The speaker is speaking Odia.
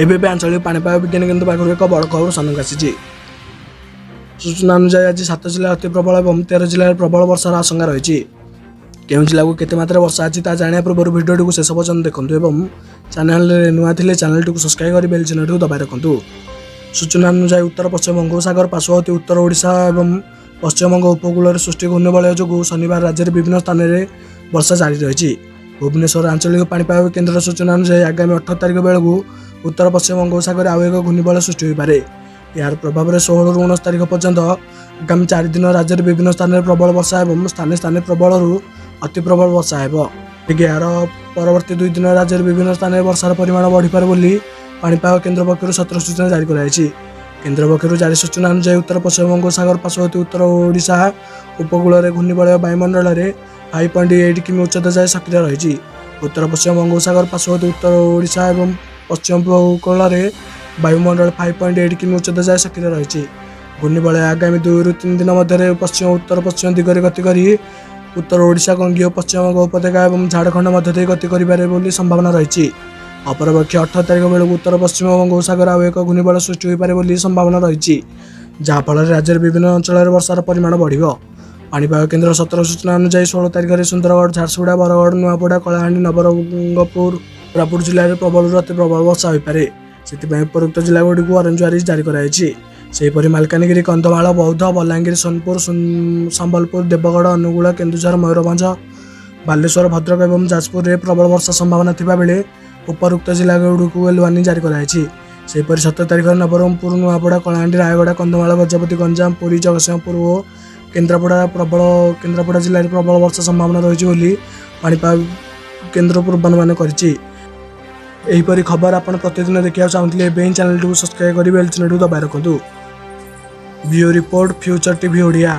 ଏବେ ଏବେ ଆଞ୍ଚଳିକ ପାଣିପାଗ ବିଜ୍ଞାନ କେନ୍ଦ୍ର ପାଖରୁ ଏକ ବଡ଼ ଖବର ସାମ୍ନାକୁ ଆସିଛି। ସୂଚନା ଅନୁଯାୟୀ, ଆଜି 7 ଜିଲ୍ଲାରେ ଅତି ପ୍ରବଳ ଏବଂ 13 ଜିଲ୍ଲାରେ ପ୍ରବଳ ବର୍ଷାର ଆଶଙ୍କା ରହିଛି। କେଉଁ ଜିଲ୍ଲାକୁ କେତେ ମାତ୍ରାରେ ବର୍ଷା ଅଛି, ତାହା ଜାଣିବା ପୂର୍ବରୁ ଭିଡ଼ିଓଟିକୁ ଶେଷ ପର୍ଯ୍ୟନ୍ତ ଦେଖନ୍ତୁ ଏବଂ ଚ୍ୟାନେଲରେ ନୂଆ ଥିଲେ ଚ୍ୟାନେଲଟିକୁ ସବସ୍କ୍ରାଇବ୍ କରି ବେଲ୍ ଚିହ୍ନଟିକୁ ଦବାଇ ରଖନ୍ତୁ। ସୂଚନା ଅନୁଯାୟୀ, ଉତ୍ତର ପଶ୍ଚିମ ବଙ୍ଗୋପସାଗର ପାର୍ଶ୍ୱବର୍ତ୍ତୀ ଉତ୍ତର ଓଡ଼ିଶା ଏବଂ ପଶ୍ଚିମବଙ୍ଗ ଉପକୂଳରେ ସୃଷ୍ଟି ଘୂର୍ଣ୍ଣିବଳୟ ଯୋଗୁଁ ଶନିବାର ରାଜ୍ୟରେ ବିଭିନ୍ନ ସ୍ଥାନରେ ବର୍ଷା ଜାରି ରହିଛି। ଭୁବନେଶ୍ୱର ଆଞ୍ଚଳିକ ପାଣିପାଗ କେନ୍ଦ୍ରର ସୂଚନା ଅନୁଯାୟୀ, ଆଗାମୀ 18 ତାରିଖ ବେଳକୁ ଉତ୍ତର ପଶ୍ଚିମ ବଙ୍ଗୋପସାଗରରେ ଆଉ ଏକ ଘୂର୍ଣ୍ଣିବଳୟ ସୃଷ୍ଟି ହୋଇପାରେ। ଏହାର ପ୍ରଭାବରେ 16ରୁ 19 ତାରିଖ ପର୍ଯ୍ୟନ୍ତ ଆଗାମୀ 4 ଦିନ ରାଜ୍ୟରେ ବିଭିନ୍ନ ସ୍ଥାନରେ ପ୍ରବଳ ବର୍ଷା ଏବଂ ସ୍ଥାନେ ସ୍ଥାନେ ପ୍ରବଳରୁ ଅତି ପ୍ରବଳ ବର୍ଷା ହେବ। ଠିକ୍ ଏହାର ପରବର୍ତ୍ତୀ 2 ଦିନ ରାଜ୍ୟରେ ବିଭିନ୍ନ ସ୍ଥାନରେ ବର୍ଷାର ପରିମାଣ ବଢ଼ିପାରେ ବୋଲି ପାଣିପାଗ କେନ୍ଦ୍ର ପକ୍ଷରୁ ସତର୍କ ସୂଚନା ଜାରି କରାଯାଇଛି। କେନ୍ଦ୍ର ପକ୍ଷରୁ ଜାରି ସୂଚନା ଅନୁଯାୟୀ, ଉତ୍ତର ପଶ୍ଚିମ ବଙ୍ଗୋପସାଗର ପାର୍ଶ୍ୱବର୍ତ୍ତୀ ଉତ୍ତର ଓଡ଼ିଶା ଉପକୂଳରେ ଘୂର୍ଣ୍ଣିବଳୟ ବାୟୁମଣ୍ଡଳରେ 5.8 କିମି ଉଚ୍ଚତା ଯାଏ ସକ୍ରିୟ ରହିଛି। ଉତ୍ତର ପଶ୍ଚିମ ବଙ୍ଗୋପସାଗର ପାର୍ଶ୍ୱବର୍ତ୍ତୀ ଉତ୍ତର ଓଡ଼ିଶା ଏବଂ ପଶ୍ଚିମ ଉପକୂଳରେ ବାୟୁମଣ୍ଡଳ 5.8 କିମି ଉଚ୍ଚତା ଯାଏ ସକ୍ରିୟ ରହିଛି। ଘୂର୍ଣ୍ଣିବଳୟ ଆଗାମୀ 2ରୁ 3 ଦିନ ମଧ୍ୟରେ ପଶ୍ଚିମ ଉତ୍ତର ପଶ୍ଚିମ ଦିଗରେ ଗତି କରି ଉତ୍ତର ଓଡ଼ିଶା, ଗଙ୍ଗୀୟ ପଶ୍ଚିମବଙ୍ଗ ଉପତ୍ୟକା ଏବଂ ଝାଡ଼ଖଣ୍ଡ ମଧ୍ୟ ଦେଇ ଗତି କରିପାରେ ବୋଲି ସମ୍ଭାବନା ରହିଛି। ଅପରପକ୍ଷେ 18 ତାରିଖ ବେଳକୁ ଉତ୍ତର ପଶ୍ଚିମ ବଙ୍ଗୋପସାଗର ଆଉ ଏକ ଘୂର୍ଣ୍ଣିବଳୟ ସୃଷ୍ଟି ହୋଇପାରେ ବୋଲି ସମ୍ଭାବନା ରହିଛି, ଯାହାଫଳରେ ରାଜ୍ୟର ବିଭିନ୍ନ ଅଞ୍ଚଳରେ ବର୍ଷାର ପରିମାଣ ବଢ଼ିବ। ପାଣିପାଗ କେନ୍ଦ୍ର ସତର୍କ ସୂଚନା ଅନୁଯାୟୀ, 16 ତାରିଖରେ ସୁନ୍ଦରଗଡ଼, ଝାରସୁଗୁଡ଼ା, ବରଗଡ଼, ନୂଆପଡ଼ା, କଳାହାଣ୍ଡି, ନବରଙ୍ଗପୁର, କୋରାପୁଟ ଜିଲ୍ଲାରେ ପ୍ରବଳରୁ ଅତି ପ୍ରବଳ ବର୍ଷା ହୋଇପାରେ। ସେଥିପାଇଁ ଉପରୋକ୍ତ ଜିଲ୍ଲାଗୁଡ଼ିକୁ ଅରେଞ୍ଜ ୱାର୍ଣ୍ଣିଂ ଜାରି କରାଯାଇଛି। ସେହିପରି ମାଲକାନଗିରି, କନ୍ଧମାଳ, ବୌଦ୍ଧ, ବଲାଙ୍ଗୀର, ସୋନପୁର, ସମ୍ବଲପୁର, ଦେବଗଡ଼, ଅନୁଗୁଳ, କେନ୍ଦୁଝର, ମୟୂରଭଞ୍ଜ, ବାଲେଶ୍ୱର, ଭଦ୍ରକ ଏବଂ ଯାଜପୁରରେ ପ୍ରବଳ ବର୍ଷା ସମ୍ଭାବନା ଥିବାବେଳେ ଉପରୋକ୍ତ ଜିଲ୍ଲାଗୁଡ଼ିକୁ ୟେଲୋ ୱାର୍ଣ୍ଣିଂ ଜାରି କରାଯାଇଛି। ସେହିପରି 17 ତାରିଖରେ ନବରଙ୍ଗପୁର, ନୂଆପଡ଼ା, କଳାହାଣ୍ଡି, ରାୟଗଡ଼ା, କନ୍ଧମାଳ, ଗଜପତି, ଗଞ୍ଜାମ, ପୁରୀ, ଜଗତସିଂହପୁର ଓ କେନ୍ଦ୍ରାପଡ଼ା ଜିଲ୍ଲାରେ ପ୍ରବଳ ବର୍ଷା ସମ୍ଭାବନା ରହିଛି ବୋଲି ପାଣିପାଗ କେନ୍ଦ୍ର ପୂର୍ବାନୁମାନ କରିଛି। ଏହିପରି ଖବର ଆପଣ ପ୍ରତିଦିନ ଦେଖିବାକୁ ଚାହୁଁଥିଲେ ଏବେ ହିଁ ଚ୍ୟାନେଲଟିକୁ ସବସ୍କ୍ରାଇବ୍ କରି ବେଲ୍ ଚିହ୍ନଟିକୁ ଦବାଇ ରଖନ୍ତୁ। Bureau report, future TV Odia.